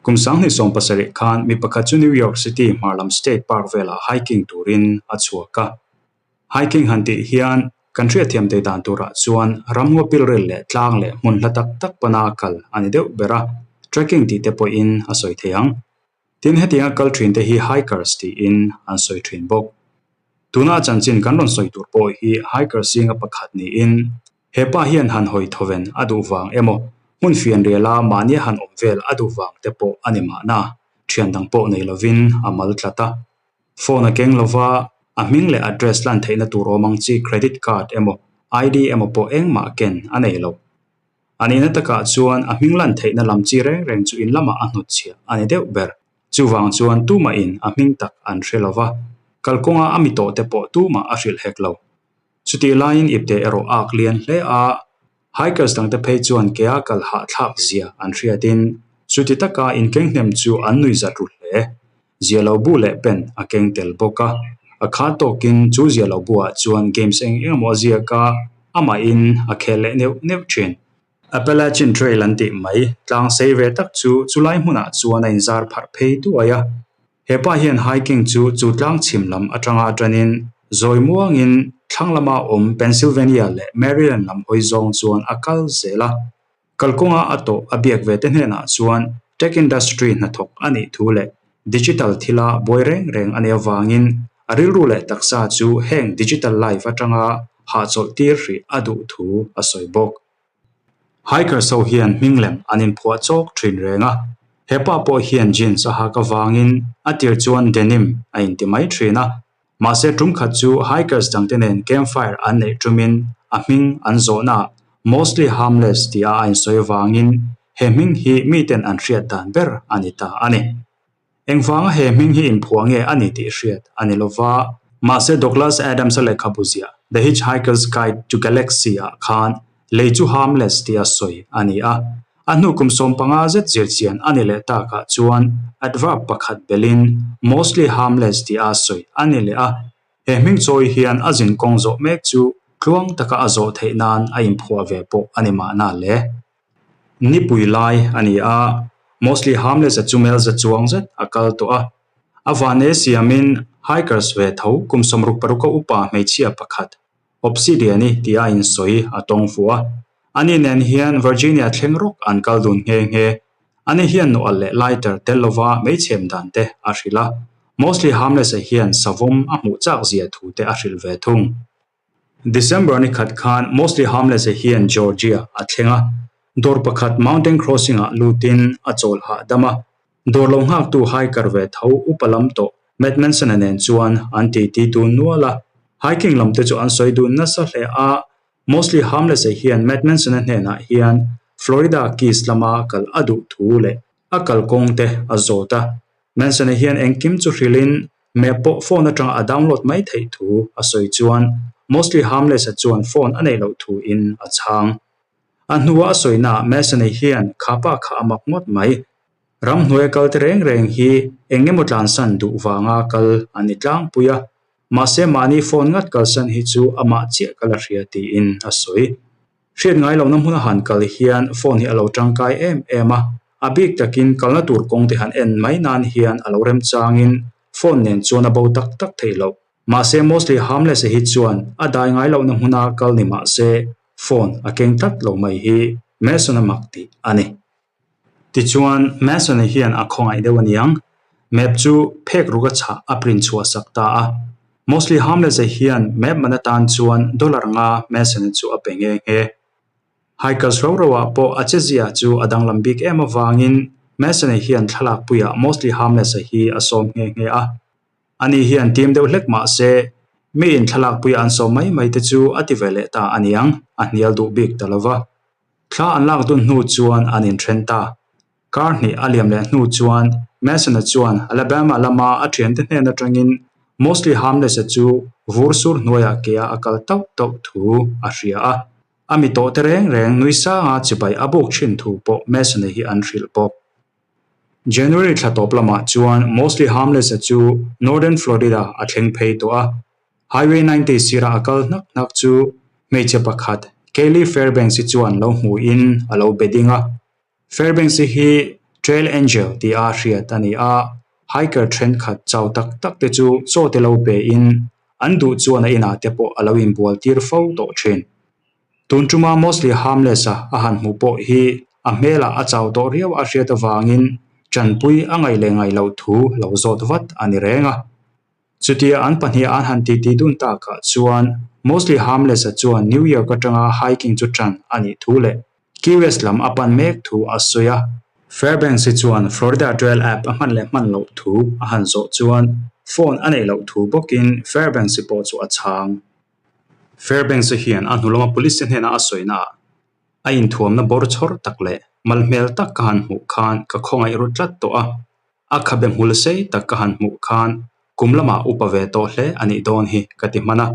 Kum 2017 khan mi pakhat chu New York City hmar lam State Park velah hiking turin a chhuak a. Hiking han tih hian kan hriatthiam thei dan turah chuan ramngaw pilril leh tlang leh hmun hla tak tak pana kal a ni deuh ber a, trekking tih te pawhin a sawi thei ang. Tin, hetianga kal thin te hi hikers tiin an sawi thin bawk. Tuna a chanchin kan rawn sawi tur pawh hi hikers zinga pakhat niin he pa hian han hawi thawven a duh vang emaw, hmun fian riala mahnia han awm vel a duh vang te pawh a ni mahna, thian dang pawh nei lovin a mal tlat a. Phone a keng lova, a hming leh address lan theihna tur awm ang chi credit card emaw, ID emaw pawh engmah ken a nei lo. A nihna takah chuan a hming lan theihna lam chi reng reng chu in lamah a hnutchhiah a ni deuh ber. Chuvang chuan tumahin a hming tak an hre lo va, kalkawnga a mi tawhte pawh tumah a hrilh hek lo. Chutih laiin ipte erawh ak lian hle a, hikers dangte phei chuan kea kal hahthlak zia an hriatin chuti taka inkeng hnem chu an nuihzat ru hle. Zia lo bu leh pen a keng tel bawk a, a kha tawkin chu zia lo buah chuan games eng eng emaw a ziak a, amahin a khel leh neuh neuh thin. Appalachian Trail an tih mai, tlang sei ve tak chu chulai hmunah chuan a inzar pharh phei duai a. He pa hian hiking chu chu tlang chhim lam atanga tanin zawi muangin thlang lama awm Pennsylvania leh Maryland lam hawi zawng chuan a kal zel a. Kalkawnga a tawh a biak ve te hnenah chuan tech industry hnathawk a nih thu leh digital thila buai reng reng a nih avangin a rilru leh taksa chu heng digital life atanga hahchawlh tir hrih a duh thu a sawi bawk. Hikers ho hian hming lem an inphuah chawk thin reng a, he pa pawh hian jeans a hak avangin a tir chuan denim a inti mai thin a, Mahse tum khat chu hikers dangte nen campfire an neih tumin a hming an zawhnaah Mostly Harmless tia a insawi avangin he hming hi miten an hriat dan ber a ni ta a ni. Engvanga he hming hi inphuah nge a ni tih hriat a ni lova, mahse Douglas Adams-a lehkhabu ziah The Hitchhiker's Guide to Galaxy-ah khan lei chu harmless tia sawi a ni a, A hnu kum 15 zet zirchian a ni leh takah chuan adverb pakhat belin mostly harmless tih a sawi a ni leh a, he hming chawi hian a zin kawng zawh mek chu tluang taka a zawh theih nan a inphuah ve pawh a ni mahna le. Nipui lai a ni a, mostly harmless a chu melza chuang zet a kal tawh a, a vane siamin hikers ve tho kum 66 a upa hmeichhia pakhat Obsidian-i tih a insawi a tawng fuh a. Ani nen hian Virginia thleng rawk an kal dun nghe nghe. Ani hian nual leh lighter tel lova meichhem dan te a hrilh a. Mostly Harmless-a hian savawm a hmuh chak zia thu te a hrilh ve thung. December ni khat khan Mostly Harmless-a hian Georgia a thleng a. Dawr pakhat Mountain Crossing-ah lutin a chawl hahdam a. Dawr lo nghaktu hiker ve tho upa lam tawh Matt Manson-a nen chuan an titi dun nual a, hiking lam te chu an sawi dun nasa hle a. Mostly Harmless-a hian Matt Manson-a hnenah hian Florida Keys lama kal a duh thu leh a kalkawng te a zawt a. Manson-a hian engkim chu hrilhin map pawh phone atanga a download mai theih thu a sawi chuan Mostly Harmless-a chuan phone a neih loh thuin a chhang. A hnua a sawinaah Mason-a hian kha pa kha a mak ngawt mai. Ramhnuaia kal te reng reng hi eng emaw tlansan duh vanga kal an ni tlangpui a, mahse mahni phone ngat kalsan hi chu amah chiah kal a hria tiin a sawi. Hriat ngai lohna hmuna han kal hian phone hi a lo tangkai em em a, a bik takin kalna tur kawng te han en mai nan hian a lo remchangin phone nen chuan a bo tak tak theih loh. Mahse mostly harmless-a hi chuan a dai ngai lohna hmuna kal ni mahse phone a keng tlat lo mai hi Mason-a mak tih a ni. Tichuan Mason-a hian a khawngaih deuh aniang, map chu phek ruk a chhah a print chhuah sak ta a. Mostly harmless-a hian map man atan chuan dollar nga Mason-a chu a pe nghe nghe. Hikers ro ro ah pawh a chezia chu a danglam bik em avangin Mason-a hian thlalak puiah Mostly Harmless-a hi a sawm nghe nghe a. Ani hian tim deuh hlek mah se, mi in thlalak puia an sawm mai mai te chu a ti ve leh ta aniang, a hnial duh bik ta lo va. Thla an lak dun hnu chuan an inthen ta. Kar hnih a liam leh hnu chuan Mason-a chuan Alabama lama a thiante hnen atangin Mostly Harmless-a chu vur sur hnuaiah kea a kal tauh tauh thu a hria a. A mi tawhte reng reng nui sanga chibai a buk thin thu pawh Mason-a hi an hrilh bawk. January thla tawp lamah chuan Mostly Harmless-a chu Northern Florida a thleng phei tawh a. Highway 90 sirah a kal hnak hnak chu hmeichhe pakhat Kaylee Fairbanks-i chuan lo hmuhin a lo be ding a. Fairbanks-i hi Trail Angel tia hriat a ni a, hiker thenkhat chau tak tak te chu chaw te lo pe in an duh chuan a inah te pawh a lo inbual tir fo tawh thin. Tun tuma Mostly Harmless-a a han hmuh pawh hi a hmelah a chau tawh riau a hriat avangin tanpui a ngaih leh ngaih loh thu lo zawt vat a ni reng a. Chutia an pahniha an han titi dun takah chuan Mostly Harmless-a chuan New York atanga hiking chu tan a nih thu leh Key West lam a pan mek thu a sawi a. Fairbanks hi chuan Florida Trail app a hman leh hman loh thu a han zawh chuan phone a neih loh thu bawkin Fairbanks-i pawh chu a chhang. Fairbanks-a hian a hnu lama police te hnena a sawinaah a inthuamna bawr chhawr tak leh mal hmel tak ka han hmuh khan ka khawngaih ru tlat tawh a. A khabe hmul sei tak ka han hmuh khan kum lamah upa ve tawh hle a nih dawn hi ka ti hman a.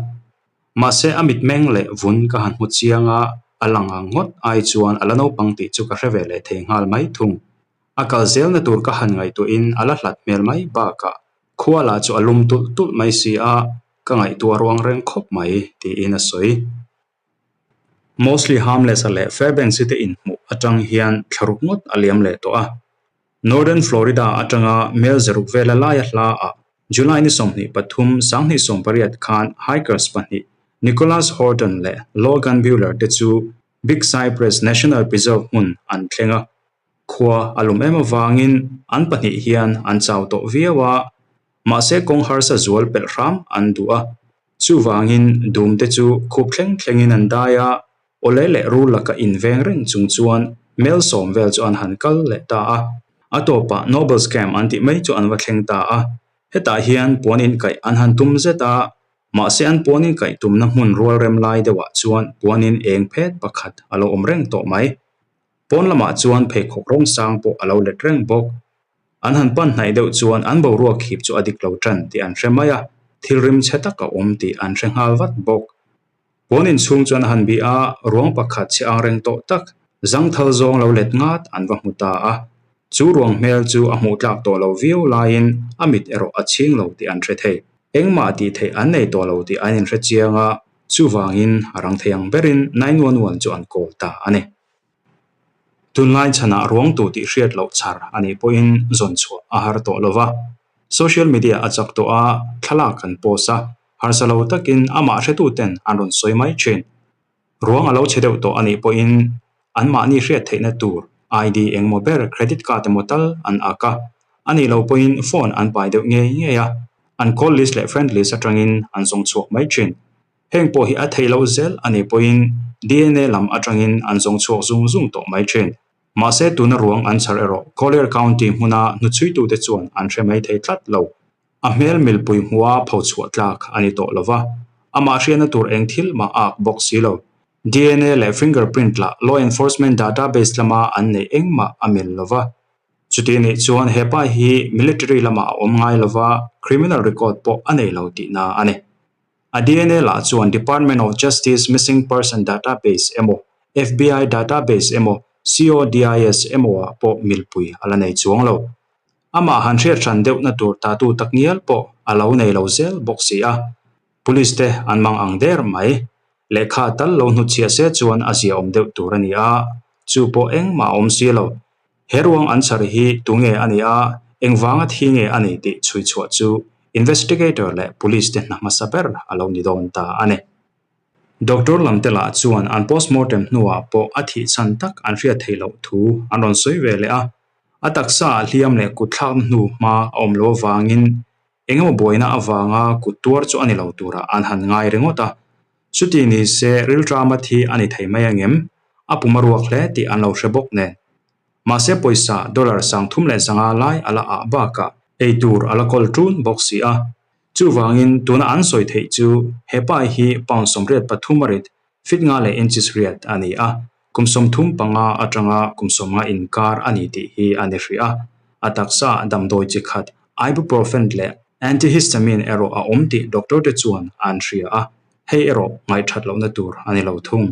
Mahse a mitmeng leh vun ka han hmu chiang a, a lang ang ngawt ai chuan a la naupang tih chu ka hre ve leh thei nghal mai thung. A kal zelna tur ka han ngaihtuahin a la hlat hmel mai bakah khua lah chu a lum tulh tulh mai si a, ka ngaihtuah ruang reng khawp mai tiin a sawi. Mostly Harmless-a leh Fairbanks-i te inhmuh atang hian thlaruk ngawt a liam leh tawh a. Northern Florida atanga mel zaruk vela laia hlaah July ni 23, 2018 khan hikers pahnih Nicholas Horton leh Logan Buehler te chu Big Cypress National Preserve hmun an thleng a. Khua a lum em avangin an pahnih hian an chau tawh viau a, mahse kawng harsa zual pelh hram an duh a. Chuvangin dum te chu khup thleng thlengin an dai a, awle leh rul laka inveng reng chung chuan mel sawm vel chu an han kal leh ta a. A tawpah Nobles Camp an tih mai chu an va thleng ta a. Hetah hian puan inkaih an han tum zet a, mahse an puan inkaih tumna hmun rual rem lai deuhah chuan puanin eng phet pakhat a lo awm reng tawh mai. Pawn lamah chuan pheikhawk rawng sang pawh a lo let reng bawk. An han pan hnaih deuh chuan an boruak khip chu a dik lo tan tih an hre mai a, thil rim chhe tak a awm tih an hre nghal vat bawk. Pawn inchhung chuan a han bih a, ruang pakhat chhe ang reng tawh tak, zangthal zawng lo let ngat an va hmu ta a. Chu ruang hmel chu a hmuh tlak tawh lo viau laiin a mit erawh a chhing lo tih an hre thei. Engmah tih theih an nei tawh lo tih an inhre chiang a, chuvangin a rang thei ang berin 911 chu an call ta a ni. Tunlai chhanah ruang tu tih hriat loh chhar a nih pawhin zawn chhuah a har tawh lo va. Social media a chak tawh a, thlalak an post a, harsa lo takin amah hretuten an rawn sawi mai thin. Ruang a lo chhe deuh tawh a nih pawhin anmahni hriat theihna tur ID engemaw ber credit card emaw tal an ak a, a nih loh pawhin phone an pai deuh ngei ngei a, an call list leh friend list atangin an zawng chhuak mai thin. Heng pawh hi a theih loh zel a nih pawhin dna lam atangin an zawng chhuak zung zung tawh mai thin. Mahse tuna ruang an chhar erawh Collier County hmuna hnuchhuitute chuan an hre mai thei tlat lo. A hmel milpui hmua pho chhuah tlak a ni tawh lo va, amah hriatna tur eng thil mah a ak bawk si lo. Dna leh fingerprint lah law enforcement database lama an neih engmah a mil lo va. Chuti nih chuan he pa hi military lamah a awm ngai lo va, criminal record pawh a nei lo tihna a ni. A dna lah chuan Department of Justice Missing Person Database emaw, FBI Database emaw, CODIS emaw ah pawh milpui a la nei chuang lo. Amah han hriat hran deuhna tur tatu takngial pawh a lo nei lo zel bawk si a. Police te an mang ang der mai. Lehkha tal lo hnutchhiah se chuan a ziaawm deuh tur a ni a, chu pawh engmah a awm si lo. He ruang an chhar hi tunge a ni a, engvanga thi nge a ni tih chhui chhuah chu investigator leh police te hna hmasa ber a lo ni dawn ta a ni. Doctor lam te lah chuan an postmortem hnuah pawh a thih chhan tak an hriat theih loh thu an rawn sawi ve leh a, a taksa ah hliam leh kut thlakna hnu hma a awm lo avangin Engemaw buaina avanga kut tuar chu a ni lo turah an han ngai ringawt a. Chuti ni se rilṭama thi a ni thei mai angem? A pum a ruak hle tih an lo hre bawk nen. Mahse pawisa dollar 305 lai a la ah bakah ei tur a la kawl ṭun bawk si a. Chuvangin tuna an sawi theih chu he pa hi pound 83 a rit Fit nga leh inches riat a ni a, kum 35 atanga kum 50 inkar a ni tih hi a ni hrih a. A taksa damdawi chi khat ibuprofen leh antihistamine erawh a awm tih doctor te chuan an hria a, hei erawh ngaihthat lohna tur a ni lo thung.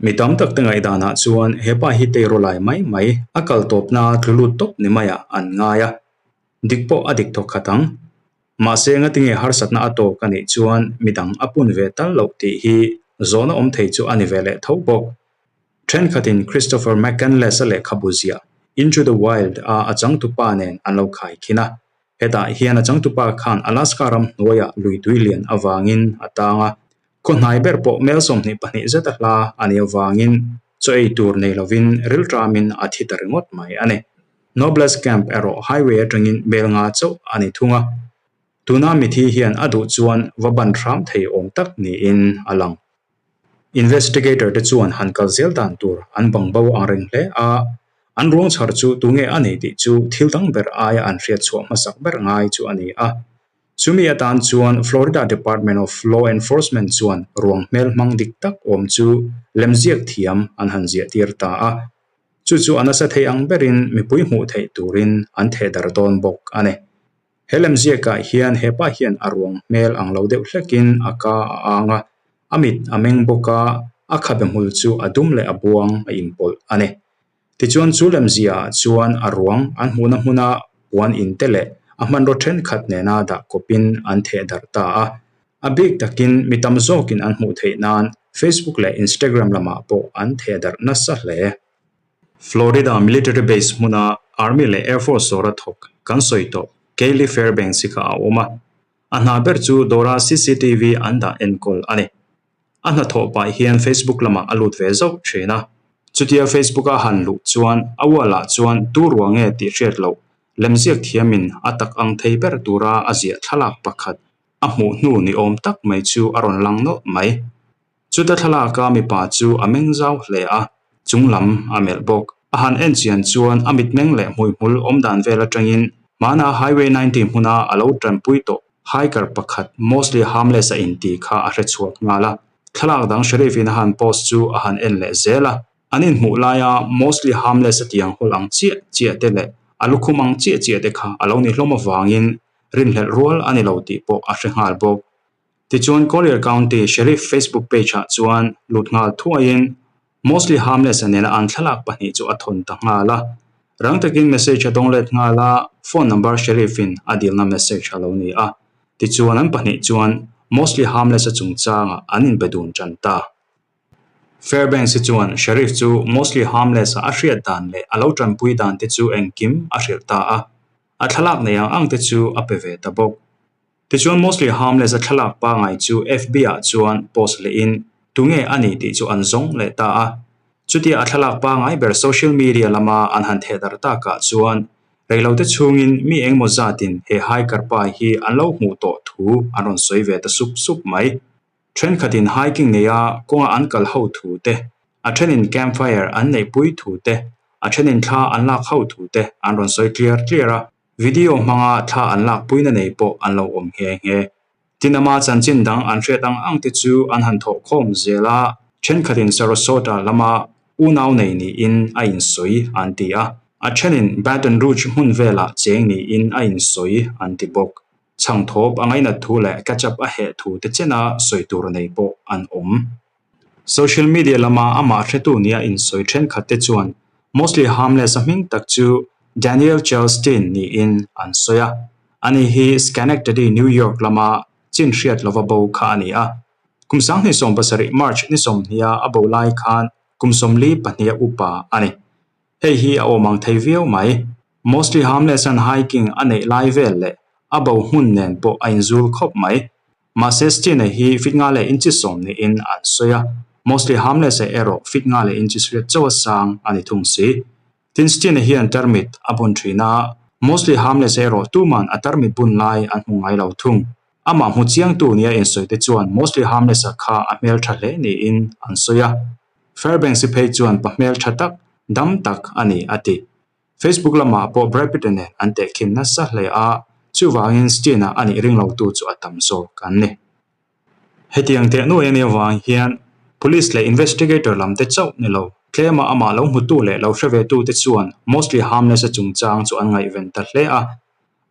Mi tam tak te ngaihdanah chuan hepa hi tei rawlai mai mai a kal tawpna tlu lut tawp ni maiah an ngai a, dik pawh a dik thawk khat ang. Mahse ngatinge harsatna a tawk a nih chuan midang a pun ve tal loh tih hi zawhna awm thei chu a ni ve leh tho bawk. Thenkhatin Christopher McCandless-a lehkhabu ziah Into the Wild a a changtupa nen an lo khaikhin a. Hetah hian a changtupa khan Alaska ram hnuaiah lui tui lian avangin a tang a, khaw hnai ber pawh mel 22 zeta hla a nih avangin chaw ei tur nei lovin rilṭamin a thi ta ringawt mai a ni. Nobles Camp erawh highway atangin mel nga chauh a ni thung a, tuna mithi hian a duh chuan va ban hram thei awm tak niin a lang. Investigator te chuan han kal zel dan tur an bang bo ang reng hle a, an ruang chhar chu tunge a ni tih chu thil dang ber aia an hriat chhuah hmasak ber ngai chu a ni a. Chumi atan chuan Florida Department of Law Enforcement chuan ruang hmel hmang dik tak awm chu lemziak thiam an han ziah tir ta a. Chu chu a nasa thei ang berin mipui hmuh theih turin an theh dar dawn bawk a ni. He lemziakah hian hepa hian a ruang hmel ang lo deuh hlekin a ka a ang a, a mit a meng bawk a, a khabe hmul chu a dum leh a buang a inpawlh a ni. Tichuan chu lemziaah chuan a ruang an hmuhna hmuna puan in te leh a hmanraw thenkhat nena dah kawpin an theh darh ta a. A bik takin mi tam zawkin an hmuh theih nan Facebook leh Instagram lamah pawh an theh darh nasa hle. Florida Military Base hmuna Army leh Air Force dawra thawk kan sawi tawh Kaylee Fairbanks hi kha a awm a. A hna ber chu dawra cctv an dah enkawl a ni. A hnathawh pah hian Facebook lamah a lut ve zauh thin a. Chutia Facebook a han luh chuan a wall ah chuan tu rua nge tih hriat loh lemziak thiamin a tak ang thei ber tura a ziah thlalak pakhat a hmuh hnu ni awm tak mai chu a rawn lang nawlh mai. Chuta thlalaka mipa chu a meng zau hle a, chung lam a melh bawk. A han en chian chuan a mitmeng leh hmuihmul awm dan vel atangin hmana Highway 90 hmuna a lo tanpui tawh hiker pakhat Mostly Harmless a inti kha a hre chhuak nghal a. Thlalak dang Sheriff in a han post chu a han en leh zel a. An inhmuh laia Mostly Harmless a tiang hawl ang chiah chiah te leh a lukhum ang chiah chiah te kha a lo ni hlawm avangin rinhlelh rual a ni lo tih pawh a hre nghal bawk. Tichuan Collier County Sheriff Facebook page ah chuan lut nghal thuaiin Mostly Harmless a nena an thlalak pahnih chu a thawn ta nghal a. Rang takin message a dawng let nghal a, phone number Sheriff in a dilna message a lo ni a. Tichuan an pahnih chuan Mostly Harmless a chungchangah an inbe dun tan ta. Fairbanks hi chuan Sheriff chu Mostly Harmless a a hriat dan leh a lo tanpui dan te chu engkim a hrilh ta a. A thlalak nei ang ang te chu a pe ve ta bawk. Tichuan Mostly Harmless a thlalak pangai chu FB ah chuan post lehin tunge a ni tih chu an zawng leh ta a. Chutia a thlalak pangai ber social media lama an han theh darh takah chuan reilote chhungin mi engemaw zatin he hiker pa hi an lo hmuh tawh thu an rawn sawi ve ta sup sup mai. Thenkhatin hiking neia kawnga an kal ho thu te, a thenin campfire an neihpui thu te, a thenin thla an lak ho thu te an rawn sawi tliar tliar a. Video hmanga thla an lakpuina nei pawh an lo awm nghe nghe. Tin ama chanchin dang an hriat ang ang te chu an han thawh khawm zel a, thenkhatin Sarasota lama unau nei niin a insawi an ti a, a thenin Baton Rouge hmun velah cheng niin a insawi an ti bawk. Chhangthawp a ngainat thu leh ketchup a heh thu te chena sawi tur nei pawh an awm. Social media lama amah hretu nia insawi thenkhat te chuan Mostly Harmless a hming tak chu Daniel Chelstein niin an sawi a. Ani hi Schenectady, New York lama chin hriat lova bo kha a ni a. Kum 2017 March ni sawmhniha a bo lai khan kum 42 upa a ni. Hei hi a awm ang thei viau mai. Mostly Harmless an hiking a neih lai vel leh a bo hmun nen pawh a inzul khawp mai. Mahse Stina hi fit nga leh inchi sawm niin an sawi a, Mostly Harmless-a erawh fit nga leh inchi hriat chauh a sang a ni thung si. Tin Stina hian tarmit a bun thin a, Mostly Harmless-a erawh tuman a tarmit bun lai an hmu ngai lo thung. Amah hmu chiangtu nia insawi te chuan Mostly Harmless-a kha a hmeltha hle niin an sawi a. Fairbanks-i phei chuan pa hmeltha tak, dam tak a ni a ti. Facebook lamah pawh Brad Pitt-a nen an tehkhin nasa hle a, chuvangin Steen-a a nih ring lotu chu a tam zawk an ni. Hetiang teh nuai a nih avang hian Police leh Investigator lam te chauh ni lo, tlema amah lo hmutu leh lo hre ve tute chuan Mostly Harmless-a chungchang chu an ngaihven ta hle a,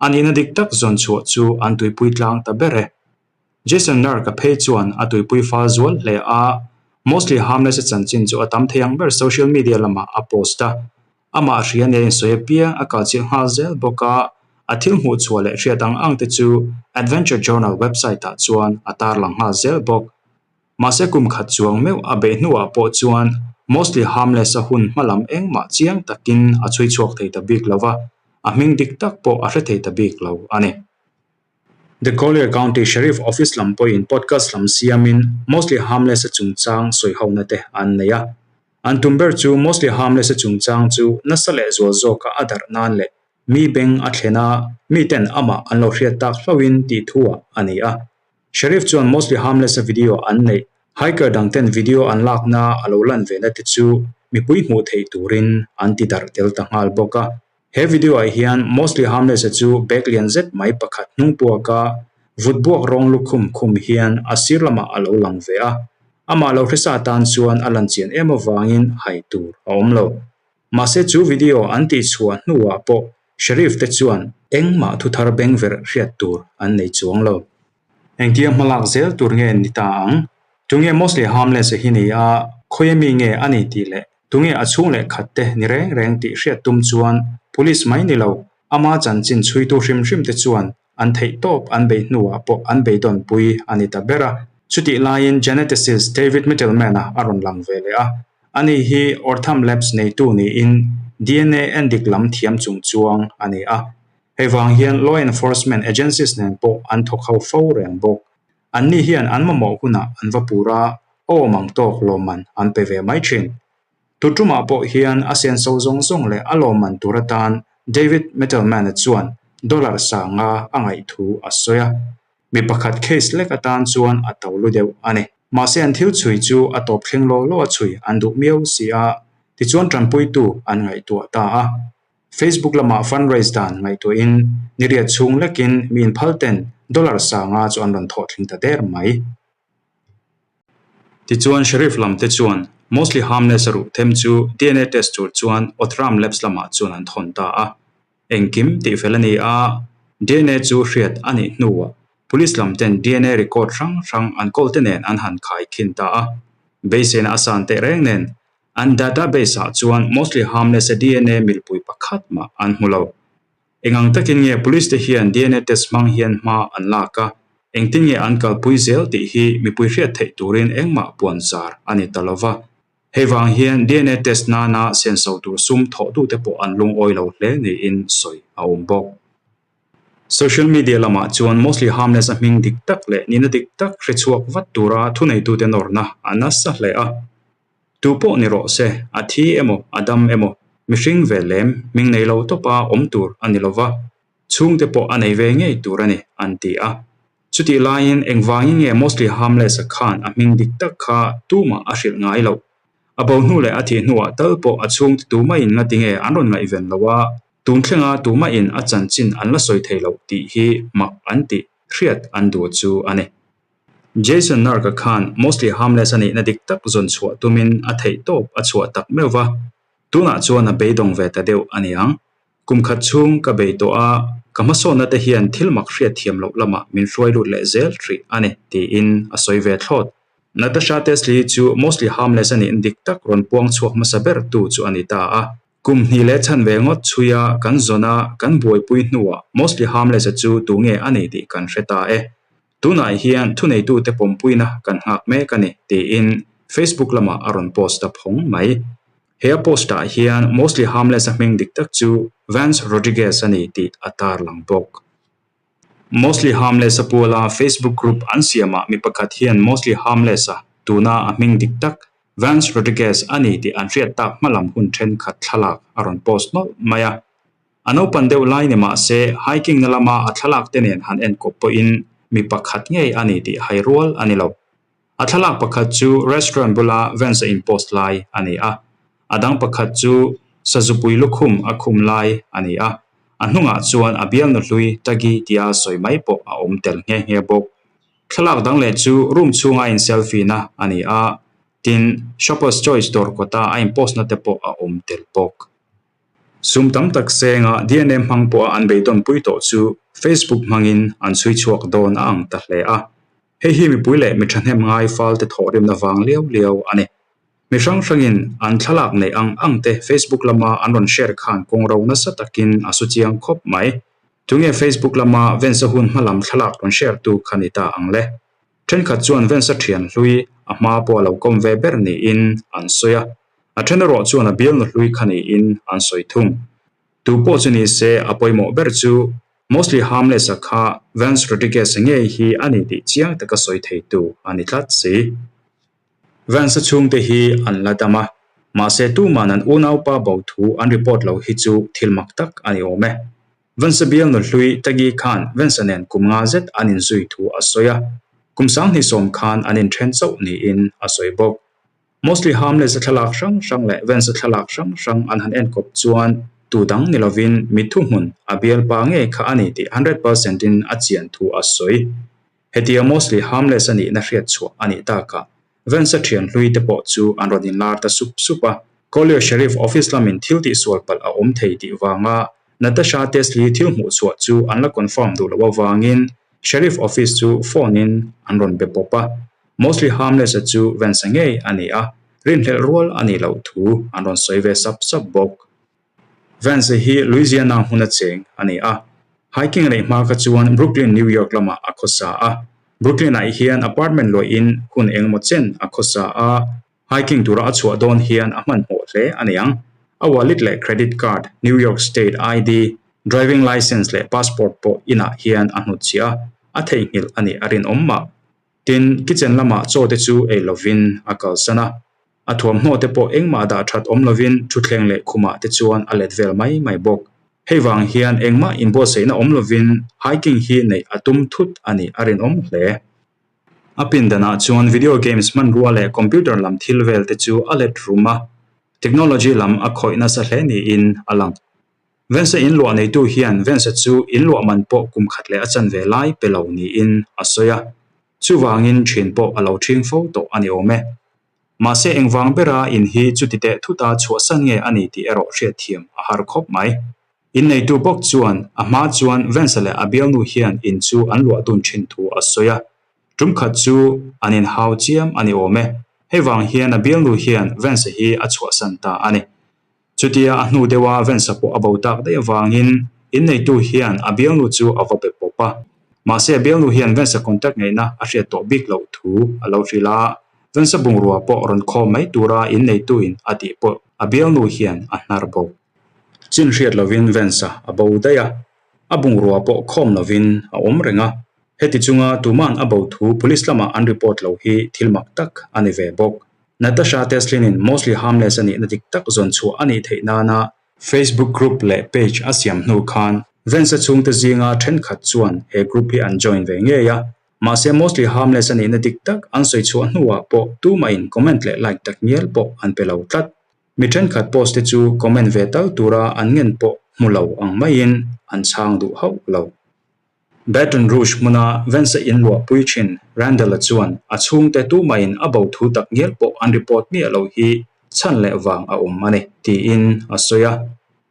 a nihna dik tak zawn chhuah chu an tuipui tlang ta ber e. Jason Nurk-a phei chuan a tuipui fal zual hle a, Mostly Harmless-a chanchin chu a tam thei ang ber social media lamah a post a. Amah hria nia insawi apiang a kalchilh nghal zel bawk a, a thil hmuh chhuah leh hriat ang ang te chu Adventure Journal website-ah chuan a tarlang nghal zel bawk. Mahse kum khat chuang meuh a beih hnuah pawh chuan Mostly Harmless-a hun hmalam engmah chiang takin a chhui chhuak thei ta bik lo va, a hming dik tak pawh a hre thei ta bik lo a ni. The Collier County Sheriff Office lam pawhin podcast lam siamin Mostly Harmless-a chungchang sawihona te an nei a. An tum ber chu Mostly Harmless-a chungchang chu nasa leh zual zawka a darh nan leh mi beng a thlen a, miten amah an lo hriat tak hlauhin tih thuah a ni a. Sheriff chuan Mostly Harmless-a video an neih, hiker dangten video an lakna a lo lan ve na te chu mipui hmuh theih turin an ti darh tel ta nghal bawk a. He video ah hian Mostly Harmless-a chu bag lian zet mai pakhat hnung puaka vut buak rawng lukhum khum hian a sir lamah a lo lang ve a. Amah lo hresa tan chuan a lan chian em avangin hai tur a awm lo. Mahse chu video an tihchhuah hnuah pawh Sheriff te chuan engmah thuthar bengverh hriat tur an nei chuang lo. Engtia hmalak zel tur nge ni ta ang? Tunge Mostly Harmless-a hi ni a, khawia mi nge a ni tih leh tunge a chhung leh khat te ni reng reng tih hriat tum chuan Police mai ni lo, ama chanchin chhuitu hrim hrim te chuan an theih tawp an bei hnuah pawh an beidawnpui a ni ta ber a. Chutih laiin geneticist David Mittelman-a a rawn lang ve leh a, ani hi Ortham Labs neitu niin dna endik lam thiam chung chuang a ni a. Hei vang hian law enforcement agencies nen pawh an thawk ho fo reng bawk. Anni hian an mamawh hunah an va pur a, awm ang tawk lawmman an pe ve mai thin. Tutumah pawh hian a senso zawng zawng leh a lawmman tur atan David Mittelman-a chuan dollar sanga a ngaih thu a sawi a. Mi pakhat case lek atan chuan a to lu deuh a ni. Mahse an thil chhui chu a tawp thleng law law a chhui an duh miau si a, tichuan tanpuitu an ngaihtuah ta a. Facebook lamah fundraise dan ngaihtuahin niriat chhung lekin mi inphal ten dollar sanga chu an rawn thawh thleng ta der mai. Tichuan Sheriff lam te chuan Mostly Harmless a ruh them chu dna test tur chuan Othram Labs lamah chuan an thawn ta a. Engkim tihfel a ni a, dna chu hriat a nih hnuah Police lam ten dna record hrang hrang an kawl te nen an han khai khin ta a. Beiseina a san teh reng nen an database ah chuan Mostly Harmless a dna milpui pakhat mah an hmu lo. Eng ang takin nge police te hian dna test hmang hian hma an lak a, engtin nge an kalpui zel tih hi mipui hriat theih turin engmah puan zar a ni ta lova. Hei vang hian dna test nana senso tur sum thawhtute pawh an lungawi lo hle niin sawi a awm bawk. Social media lamah chuan Mostly Harmless a hming dik tak leh nihna dik tak hrechhuak vat tura thuneitute nawrna a nasa hle a. Tu pawh ni rawh se, a thi emaw, a dam emaw, mihring ve lem hming nei lo tawpa awm tur a ni lo va, chhungte pawh a nei ve ngei tur a ni, an ti a. Chutih laiin engvangin nge Mostly Harmless-a khan a hming dik tak kha tumah a hrilh ngai loh? A bo hnu leh a thih hnuah tal pawh a chhungte tumahin ngati nge an rawn ngaihven lo a, tun thlenga tumahin a chanchin an la sawi thei loh tih hi mak an tih hriat an duh chu a ni. Jason Nark-a khan Mostly Harmless a nihna dik tak zawn chhuah tumin a theih tawp a chhuah tak meuh va, tunah chuan a beidawng ve ta deuh a ni ang. Kum khat chhung ka bei tawh a, ka hmasawnna te hian thil mak hriat thiam loh lamah min hruai lut leh zel hrih a ni, tiin a sawi ve thlawt. Natasha Tesley chu Mostly Harmless a nihna dik tak rawn puang chhuak hmasa ber tu chu a ni ta a. Kum hnih leh chhan ve ngawt chhuia kan zawn a, kan buaipui hnuah Mostly Harmless-a chu tu nge a ni tih kan hre ta e. Tunah hian thuneitute pawmpuina kan nghak mek a ni, tiin Facebook lamah a rawn post ta phawng mai. He a post-ah hian Mostly Harmless-a hming dik tak chu Vance Rodriguez a ni tih a tarlang bawk. Mostly Harmless-a puala Facebook group an siamah mi pakhat hian Mostly Harmless-a tuna a hming dik tak Vance Rodriguez a ni tih an hriat tak hmalam hun thenkhat thlalak a rawn post nawlh mai a. A naupan deuh lai ni mah se hiking na lama a thlalak te nen han enkawp pawhin mi pakhat ngei a ni tih hai rual a ni lo. A thlalak pakhat chu restaurant bula Vance a in post lai a ni a, a dang pakhat chu sazupui lukhum a khum lai a ni a, a hnungah chuan a bialnu hlui Taggy tia sawi mai pawh a awm tel nghe nghe bawk. Thlalak dang leh chu room chhunga in selfie na a ni a, tin Shoppers Choice dawr kawta a in post na te pawh a awm tel bawk. Sum tam tak senga dna hmang pawha an beidawnpui tawh chu Facebook hmangin an chhui chhuak dawn a ang ta hle a. Hei hi mipui leh mi thahnem ngai falte thawhrimna vang liau liau a ni. Mi hrang hrangin an thlalak neih ang ang te Facebook lama an rawn share khan kawng ro nasa takin a su chiang khawp mai. Tunge Facebook lama Vensa hun hmalam thlalak rawn share tu kha ni ta ang le? Thenkhat chuan Vensa thian hlui a hma pawh a lo kawm ve ber niin an sawi a. A then erawh chuan a bialnu hlui kha niin an sawi thung. Tu pawh chu ni se a pawimawh ber chu Mostly Harmless-a kha Vance Rodriguez-a ngei hi a ni tih chiang taka sawi theitu a ni tlat si. Vance-a chhungte hi an la dam a, mahse tuman an unaupa bo thu an report lo hi chu thil mak tak a ni awm e. Vance-a bialnu hlui Taggy khan Vance-a nen kum nga zet an inzui thu a sawi a, kum 2010 khan an inthen chauh niin a sawi bawk. Mostly Harmless-a thlalak hrang hrang leh Vance-a thlalak hrang hrang an han enkawp chuan tu dang ni lovin mi thuhmun a bialpa ngei kha a ni tih 100% in a chian thu a sawi. Hetia Mostly Harmless a nihna hriat chhuah a nih takah Vance-a thian hlui te pawh chu an rawn inlar ta sup sup a. Collier Sheriff Office lamin thil tihsual palh a awm thei tih vanga Natasha Tesley thil hmuh chhuah chu an la confirm duh loh avangin Sheriff Office chu phone in an rawn be pawp a. Mostly Harmless-a chu Vance-a ngei a ni a, rinhlelh rual a nih loh thu an rawn sawi ve sap sap bawk. Vance hi Louisiana hmuna cheng a ni a. Hiking a neih hma kha chuan Brooklyn, New York lamah a khawsa a. Brooklyn-ah hian apartment luahin hun engemaw chen a khawsa a. Hiking tura a chhuah dawn hian a hmanhmawh hle a ni ang. A wallet leh credit card, New York State ID, driving license leh passport pawh inah hian a hnutchhiah a, a theihnghilh a nih a rinawm mah. Tin, kitchen lamah chaw te chu ei lovin a kalsan a. A thuamhnaw te pawh engmah dah that awm lovin thutthleng leh khumah te chuan a let vel mai mai bawk. Hei vang hian engmah inbuatsaihna awm lovin hiking hi neih a tum thut a nih a rinawm hle. A pindanah chuan video games hmanrua leh computer lam thil vel te chu a let rum a, technology lam a khawih nasa hle niin a lang. Vance in luah neitu hian Vance chu in luah man pawh kum khat leh a chanve lai pe lo niin a sawi a. Chuvangin ṭhin pawh a lo ṭhing fo tawh a ni awm e. Mahse engvang bera in hi chuti teh thuta chhuahsan nge a ni tih erawh hriatthiam a har khawp mai. In neitu bawk chuan a hma chuan Vance leh a bialnu hian in chu an luah dun ṭhin thu a sawi a. Ṭum khat chu an inhau chiam a ni awm e. Hei vang hian a bialnu hian Vance hi a chhuahsan ta a ni. Chutia a hnu deuha Vance pawh a bo tak daih avangin inneitu hian a bialnu chu a va be pawp a. Mahse a bialnu hian Vance contact ngeihna a hriat tawh bik loh thu a lo hrilh a, Vance bungrua pawh rawn khawm mai tura inneituin a tih pawh a bialnu hian a hnar bawk. Chin hriat lovin Vance a bo daih a, a bungrua pawh khawm lovin a awm reng a. Heti chunga tuman a bo thu police lamah an report lo hi thil mak tak a ni ve bawk. Natasha Teslin-in Mostly Harmless a nihna dik tak zawn chhuah a nih theih nana Facebook group leh page a siam hnu khan Vance-a chhungte zinga thenkhat chuan he group hi an join ve ngei a, mahse Mostly Harmless a nihna dik tak an sawi chhuah hnuah pawh tumahin comment leh like tak ngial pawh an pe lo tlat. Mi thenkhat post te chu comment ve tal tura an ngen pawh hmu lo ang maiin an chhang duh hauh lo. Baton Rouge hmuna Vance-a inluahpui thin Randall-a chuan a chhungte tumahin a bo thu tak ngial pawh an report miah lo hi chhan leh vang a awm a ni, tiin a sawi a.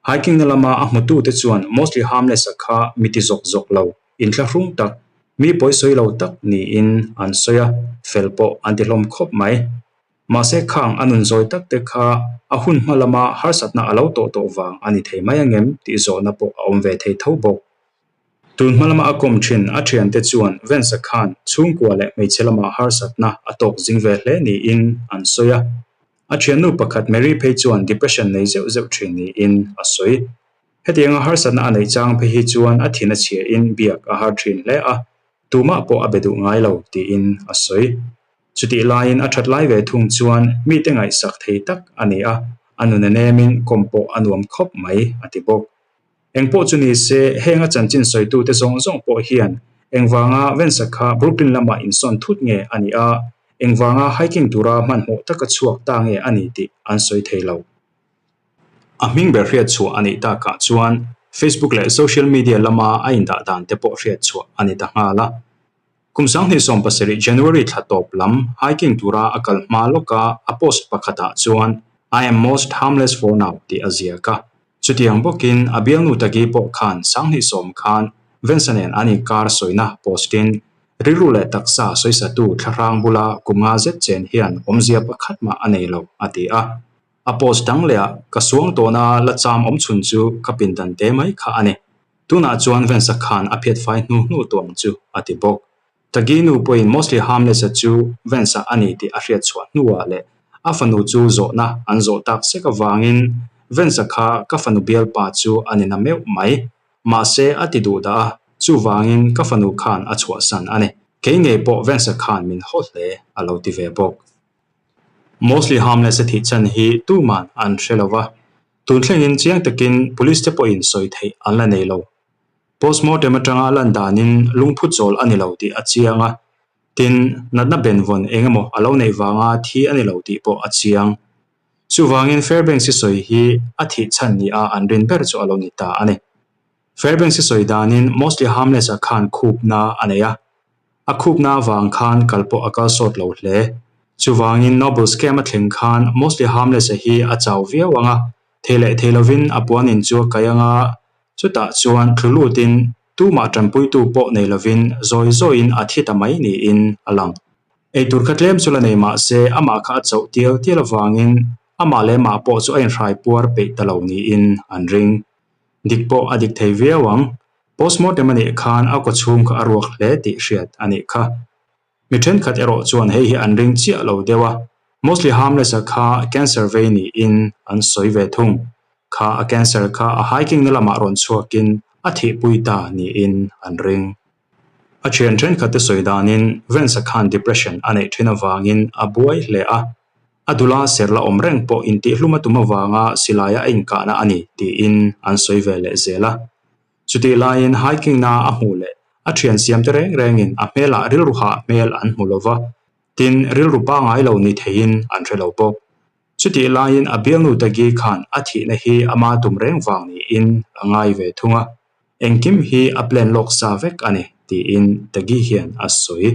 Hiking-na lama a hmutute chuan Mostly Harmless-a kha mi ti zawk zawk lo, inthlahrung tak, mi pawisawi lo tak niin an sawi a, fel pawh an ti hlawm khawp mai. Mahse khang a nun zawi tak te kha a hun hma lama harsatna a lo tawh tawh vang a ni thei mai angem tih zawhna pawh a awm ve thei tho bawk. Tun hma lama a kawm thin a thiante chuan Vance-a khan chhungkua leh hmeichhe lama harsatna a tawk zing ve hle niin an sawi a. A thiannu pakhat Mary phei chuan depression nei zeuh zeuh thin niin a sawi. Hetianga harsatna a neih chang phei hi chuan a thin a chhiain biak a har thin hle a, tumah pawh a be duh ngai lo tiin a sawi. Chutih laiin a that lai ve thung chuan mite ngaihsak thei tak a ni a, a nun a nemin kawm pawh a nuam khawp mai a ti bawk. Engpawh chu ni se, heng a chanchin sawitute zawng zawng pawh hian engvanga Vance-a kha Brooklyn lamah insawn thut nge a nih a, engvanga hiking tura hmanhmawh taka chhuak ta nge a ni tih an sawi thei lo. A hming ber hriat chhuah a nih takah chuan Facebook leh social media lama a indah dan te pawh hriat chhuah a ni ta nghal a. Kum 2017 January thla tawp lam hiking tura a kal hma lawka a post pakhatah chuan I am most harmless for now tih a ziak a. Chutiang bawkin a bialnu Tagi pawh khan 2010 khan Vance-a nen an inkar sawina post-in rilru leh taksa sawisatu thlahrang bula kum nga zet chen hian awmzia pakhat mah a nei lo a ti a. A post dang leh ah ka suang tawhna la cham awm chhun chu ka pindan te mai kha a ni. Tunah chuan Vance-a khan a phiat fai hnu hnu tawh ang chu a ti bawk. Tagi nu pawhin Mostly Harmless-a chu Vance-a a ni tih a hriat chhuah hnuah leh. A fanu chu zawhna an zawh tak sek avangin Vance-a kha ka fanu bialpa chu a ni na meuh mai. Mahse a ti duh dah a, chuvangin ka fanu khan a chhuahsan a ni. Kei ngei pawh Vance-a khan min haw hle a lo ti ve bawk. Mostly Harmless-a thih chhan hi tuman an hre lo va, tun thlengin chiang takin police te pawhin sawi theih an la nei lo. Postmortem atanga a lan danin lungphu chawl a ni lo tih a chiang a, tin, natna benvawn eng emaw a lo neih vanga thi a ni lo tih pawh a chiang. Chuvangin Fairbanks-i sawi hi a thih chhan nia an rin ber chu a lo ni ta a ni. Fairbanks-i sawi danin Mostly Harmless-a khan khupna a nei a, a khupna avang khan kal pawh a kal sawt lo hle. Chuvangin Noble Scam a thleng khan Mostly Harmless-a hi a chau viau ang a, thei leh thei lovin a puanin chu a kai ang a, chutah chuan thlu lutin tumah tanpuitu pawh nei lovin zawi zawiin a thi ta mai niin a lang. Eitur kha tlem chu la nei mah se amah kha a chauh tial tial avangin amah leh mah pawh chu a inhrai puar peih ta lo niin an ring. Dik pawh a dik thei viau ang. Postmortem a nih khan a kawchhung kha a ruak hle tih hriat a nih kha. Mi thenkhat erawh chuan hei hi an ring chiah lo deuh a, Mostly Harmless-a kha cancer vei niin an sawi ve thung. Kha a cancer kha a hiking na lamah rawn chhuakin a thihpui ta niin an ring. A thian thenkhat te sawi danin Vance-a khan depression a neih thin avangin a buai hle a, a dula ser la awm reng pawh intihhlum a tum avanga silaia a inkahna a ni tiin an sawi ve leh zel a. Chutih laiin hiking na a hmuh leh a thian siam te reng rengin a hmelah rilru hah hmel an hmu lova, tin rilru pangngai lo ni theiin an hre lo bawk. Chutih laiin a bialnu Tagi khan a thihna hi ama tum reng vang niin a ngai ve thung a, engkim hi a plan lawk sa vek a ni tiin Tagi hian a sawi.